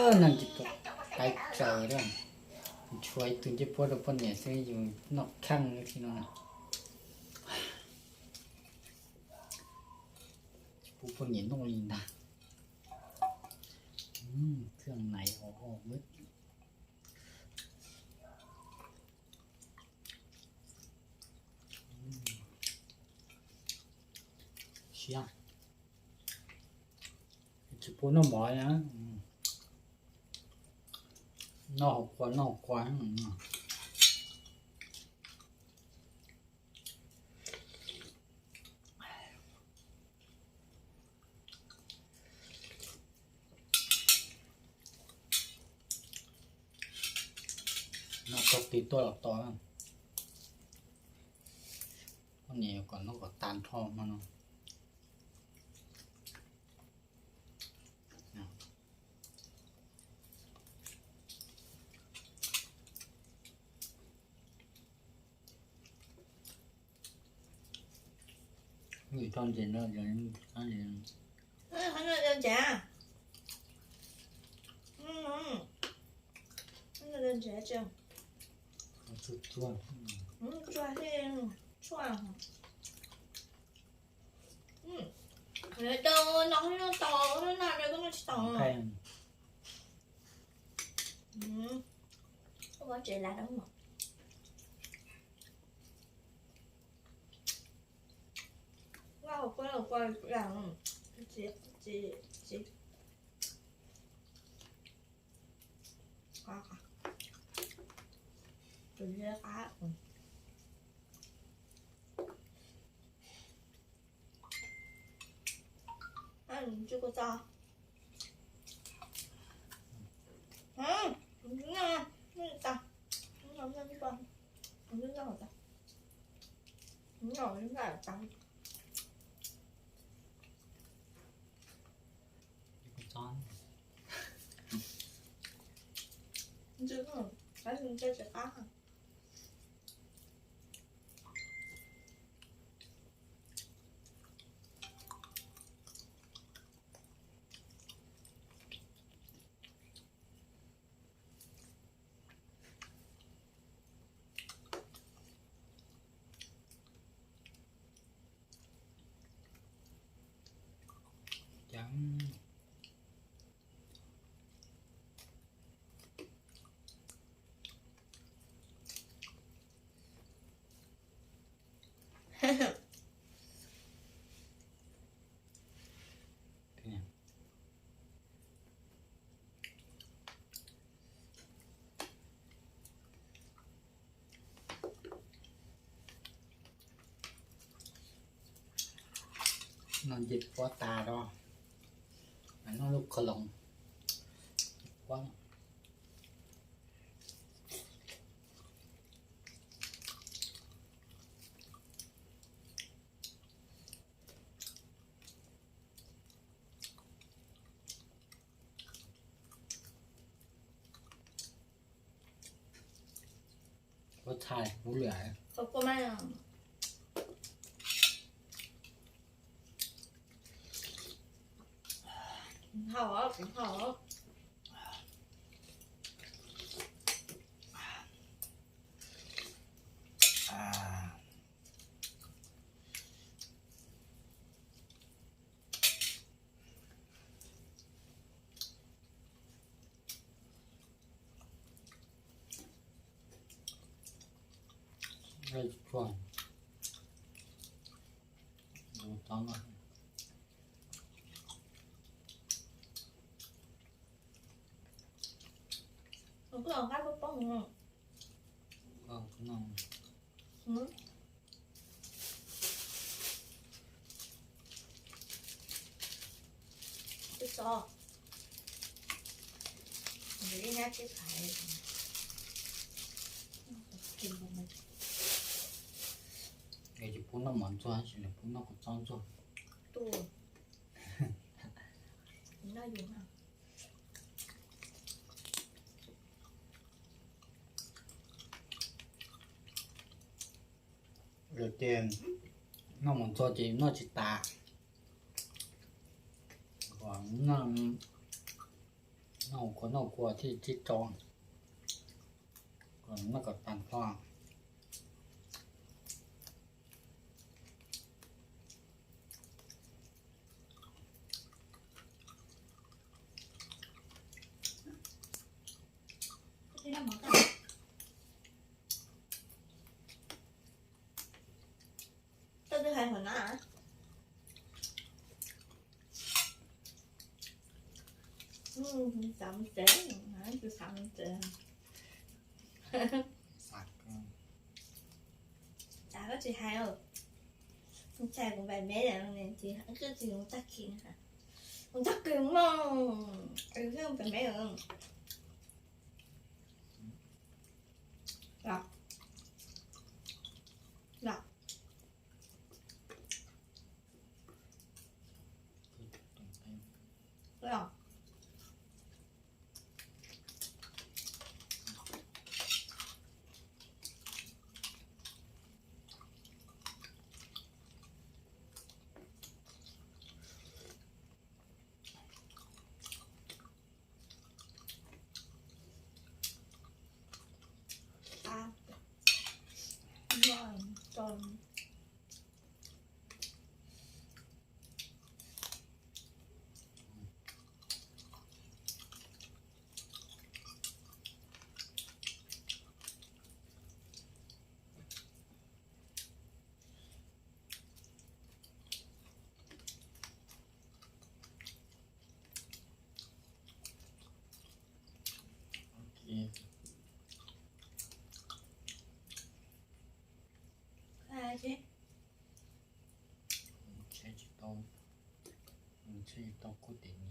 No ces tau txaus lawm. Tshuav ib tug ncej puab rau poj niam xwb, yus noj kheej li no. Tsis pub poj niam noj li ntag. Kheej nais o o. Siab. Tsis pub noj mov na. Noj hauv kua, noj hauv kua. Noj tau tis tuaj los tos. Poj niam kom noj kom tas nrho hmo no. Nim tso ntses no, ntses. Ntses. Tsuag, tsuag. Rau no, no tau, no rau koj no tsis tau. Koj muab tsev lav rau mom. Vaj hauv kua los kua lam, tsis, tsis, tsis, qab, tus liab qab. Tsis kua txob. No ncej puab tas rau, noj lub qhov loos. Puab. Có thai cũng lười. Có cô mai à? Hậu á, cũng hậu á. À. Đây, chuột. Đồ tóm lại. Ủa, cái lon cá bốc bốc đúng không? Ờ, cái lon. Ừ. Cái so. Để đi nát cái phải. Ngày chỉ phun nó món chua, chỉ là phun nó có chó chua. Tua. Nó dùng hả? Lawv tias noj mov ntxhua ces noj tsis tas, kom noj Noj kua noj kua thiaj tib tso, kom noj kom tas hlo. Koj twb hais hauv na. Xav mus tsev, xav mus tsev. Xav koj tsis hais. Ntshai kuv pais me lawm, koj tsis mus tag kis, mus tag kis mog, pais me lawm. Tsis tau, tsis tau kub tim ni.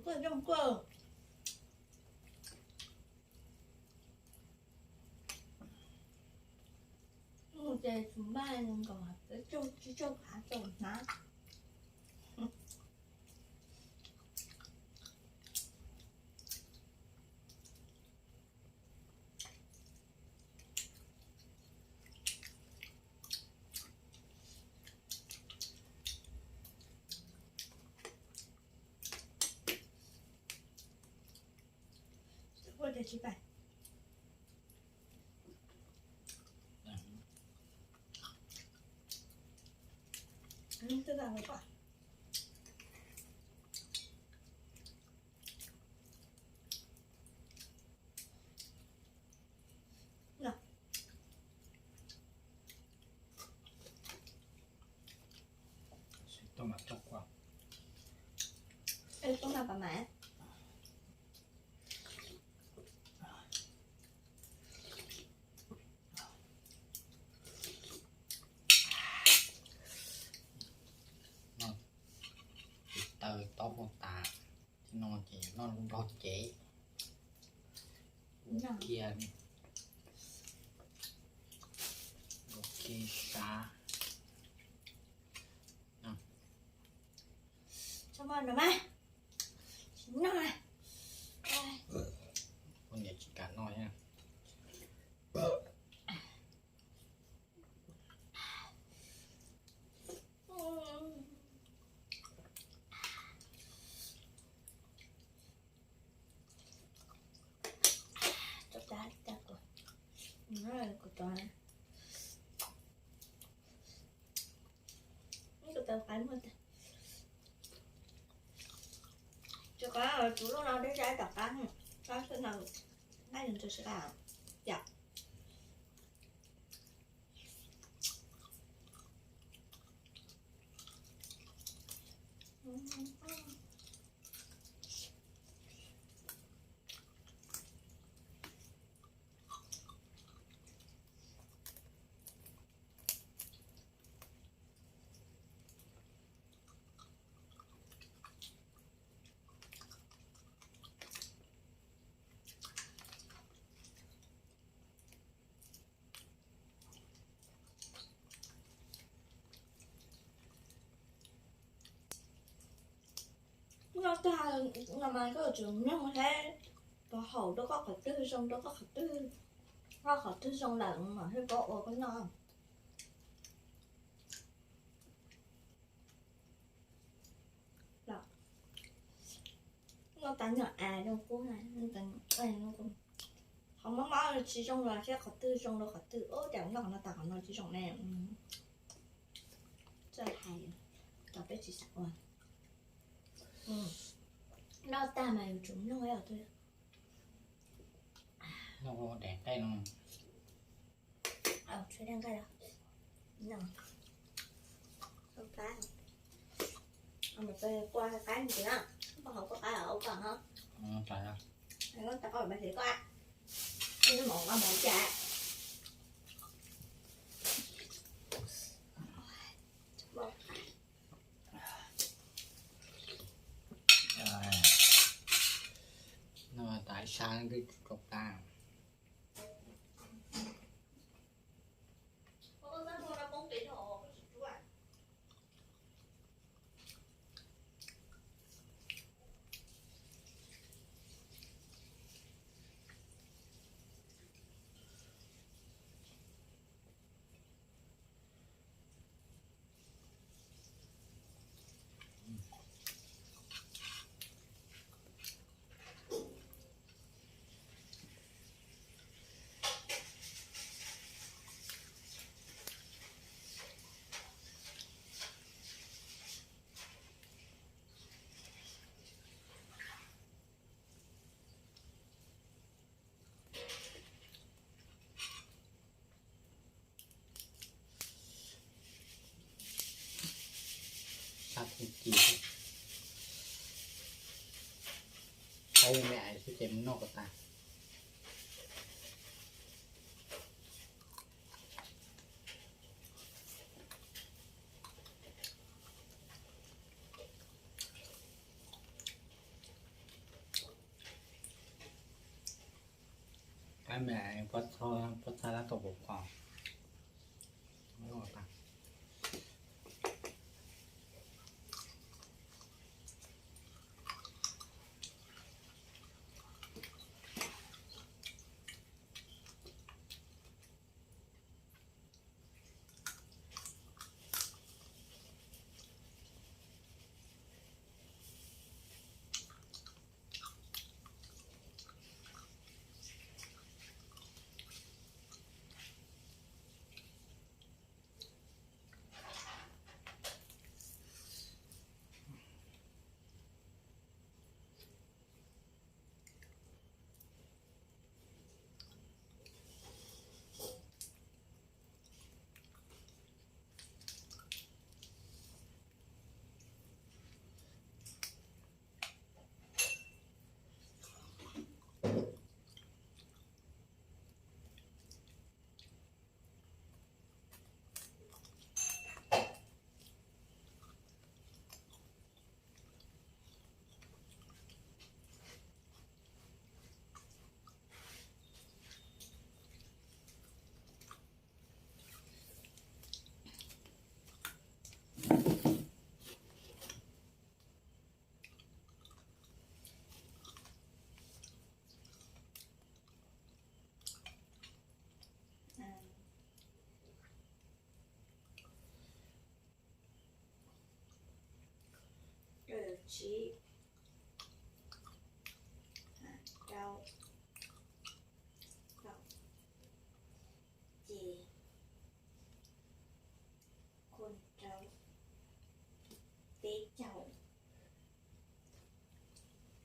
Kuj zoo kawg. Mus ces tsis npaj nkaus, peb caug tsib caug phav tau hnab. Taw tob muaj tas, no ces noj nrog cev. Ua kiag, ua kiag sab. Txhob maj no mas, tsis noj na. Poj niam tsis kam noj thiab. Kuv, kuv tau qab muag tas. Tsis qab, tus lub no deb deb tom qab, qab xwb no, qab yus ntsis sab yom. Noj tag no mas koj tseem mloog saib puas haum rau koj qhov twg, zoo rau koj qhov twg, koj qhov twg zoo lawm mas thiaj koj ua koj noj. Nyuam av zoo qub, qhov mob mob tsis zoo los thiab qhov twg zoo rau qhov twg, ub cas noj qhov no tas qhov no tsis zoo ne. Txawj hais, peb tsis xav ua. Noj tag mas yuav tsum noj. Noj daim nqaij no. Tshuav daim nqaij los. Kua qab ntawd, kua qab ntawd, kua qab ua kom ho. Tau koj mas koj, mus koj mus cas. No tas ib sab twb tsis tau qab. Sab tib ci, saib me ais xwb ces mus noj kom tas. Kab me ais pob txha tab tom pom qos. Tsib, rau, kaum, ces, kaum rau, peb caug,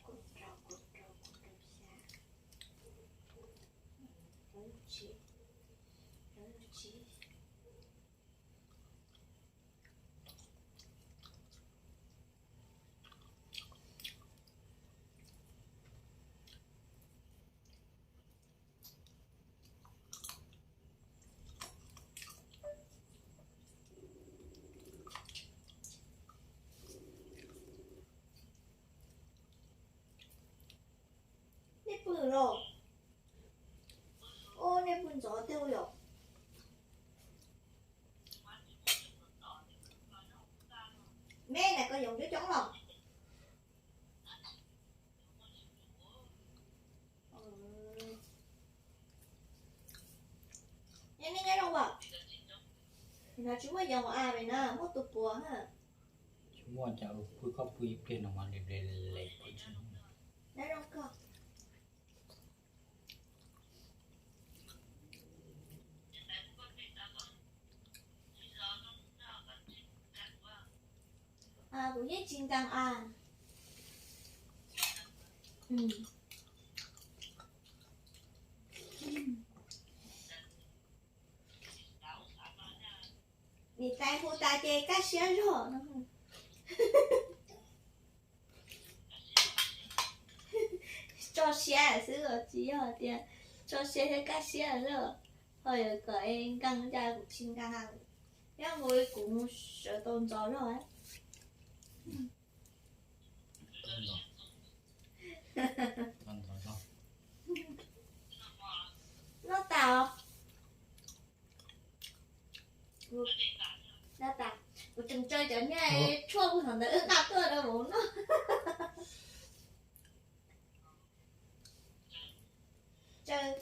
kaum rau, kaum rau, kaum rau xya, plaub caug tsib, plaub caug tsib. Nej pw los? Ua nej pw ntxov tiag yom? Me na koj yoov coob coob los? Nej nyob zoo as? No tsis muaj yoov a, pem no muaj tus puas na. Tsis muaj, cas pw koj pw ib pliag no mas le le le le. Nyob zoo koj. Kuv yeej tsis nkees as. Niam tais hu tas ces kaj siab zog no. Tso siab xwb os, tsis yog tias tso siab thiab kaj siab xwb. Ho yuav kom nkees cas kuv tsis nkees. Yog mus kuv mus sawv tau ntxov zog. Noj tas os. Kuv tseem tsaws cov niag tshuaj puag thaum ntawd wb nqa tuaj rau vauv noj. Tsaws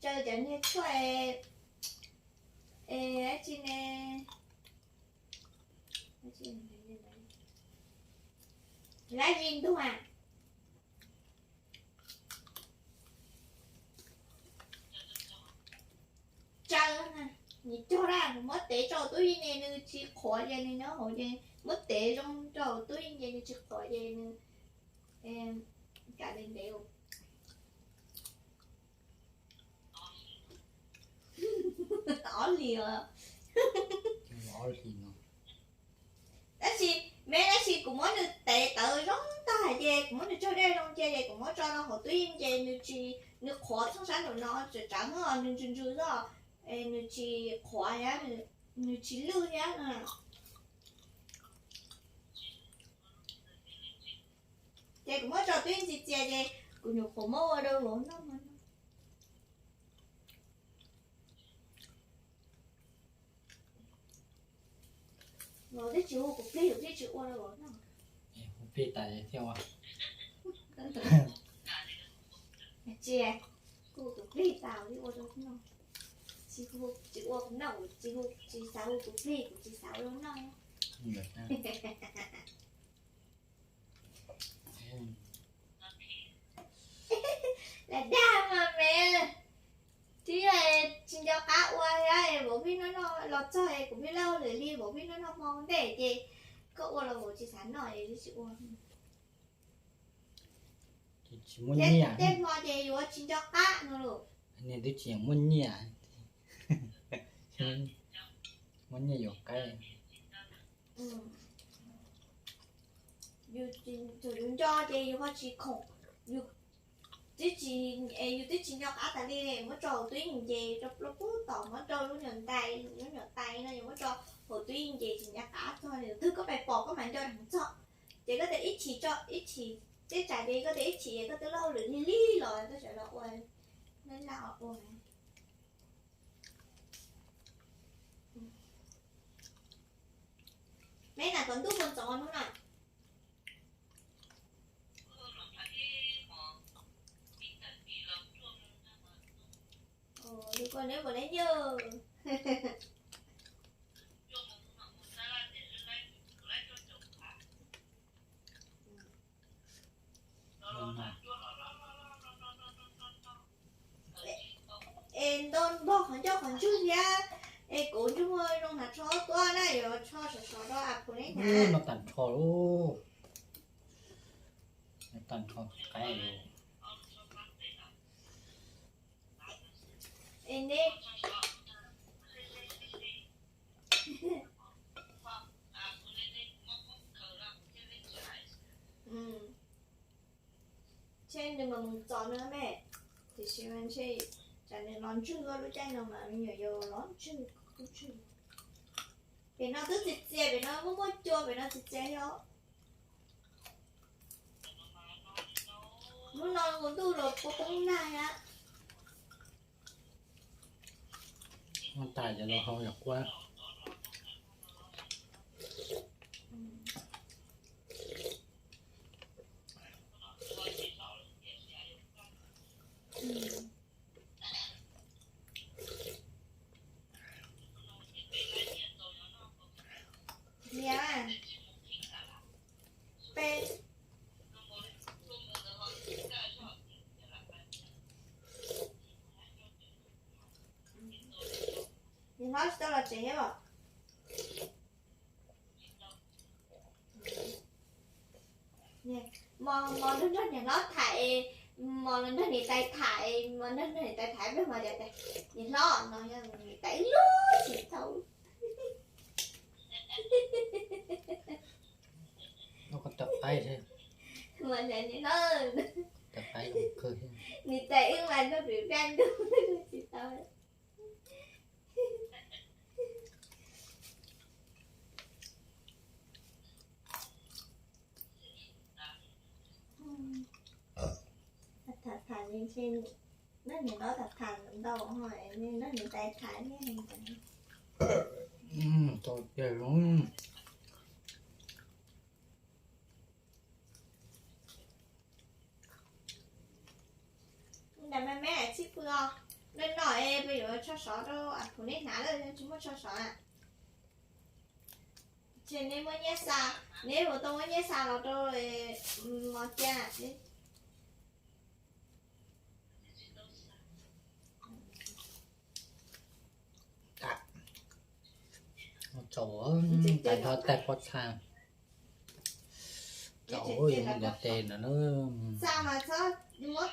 cov niag tshuaj es dab tsi ne, dab tsi, lab zis ntuag. Tsaws, nws cog dab, muab tev rau tub yeej ces nws tsis qhuav ces nws nyob hauv ces muab tev zoo rau tub yeej ces nws tsis qhuav ces nws kav ntev ntev. Ob hlis os. Tab sis, me tab sis kuv muab nws tev tawv zoo tag ces kuv muab nws cog dej zoo cia ces kuv muab tso rau hauv tub yeej ces nws tsis, nws qhuav txhob sab nraum no tsav tsav os, nws ntsws ntsws xwb, nws tsis qhuav thiab, nws tsis lwj thiab. Ces kuv muab tso tub yeej txias txias ces kuv nyuam qhuav muab ua rau vauv noj. Vauv twb tsis hu kuv plig, kuv twb tsis ua rau vauv noj. Hu plig tas thiaj ua. Tsis, hu kuv plig tas li ua rau noj. Tsis hu, tsis ua kuv noj, kuv tsis hu, tsis xav hu kuv plig, kuv tsis xav ua rau noj. Lam dag mas me, twb yog tsis nco qab ua thiab, vauv pheej noj noj los txog es kuv pheej laj ua lwm li, vauv pheej noj noj hmo ntej ces koj ua los vauv tsis xav noj es twb tsis ua. Tsis muaj nyiaj. Tej hmo ces yuav tsis nco qab no los. Niag twb tsis muaj nyiaj, muaj nyiaj yuav qaib. Yus txawm yus nco ces yus ho tsis khoom, yus twb tsis, yus twb tsis nco qab tas li, muab tso hauv tub yeej ces rau plaub pub tom muab rau lub nyuam ntais, lub nyuam tais no yus muab tso hauv tub yeej ces tsis nco qab txog li, twg koj pais pom koj mam nco dheev txog. Ces koj tias ib chim tso, ib chim tej tsam ces koj tias ib chim koj twb laj ua lwm lig lig los koj sawv los ua, laj ua. Neb na, kom ntuj puas ntxov hnub na? Li ko neb puas neb yawg? Es nto npog qhov ncauj qhov ntswg thiab. Es kuv ntsej muag zoo hnav tsho tuaj na, yuav tsho sov sov rau a puas neb hnav. No tag nrho lauj, tag nrho qaib. Es neb ntshe nws mam mus txog no me, tiam sis mas ntshe tsam nws los ntswg lub caij no mas me nyuam yaus los ntswg kuj ntswg. Pem no twb txias txias, pem no muaj muaj cua, pem no txias txias yog. Hnub no kuv ntuj los poob poob nag thiab. Muab tas ces los hau yom quab. Niam, peb, Mos, mos nrog nrog niam hlob tham, mos los nrog niam tais tham, mos nrog nrog niam tais tham, peb mos tias, niam hlob, no yog niam tais wb lub tsis tau. Niam tais wb mas nrog pem paj ntuj tsis tau. Tham tham nrog niam hlob tham tham ntau, nrog niam tais tham thiab. Tau tiag zoo. Ntawm me me txhib pw os, lawm no es peb yuav tsho sov rau a pum neb hnav lawm, tsis muaj tsho sov na. Ces neb muab nyiaj xa, neb hu tau muab nyiaj xa los rau mos cia. Txaus, tais hlob tais pob txha, txaus yuav muab ntov tes no na. Xa mas txhob muab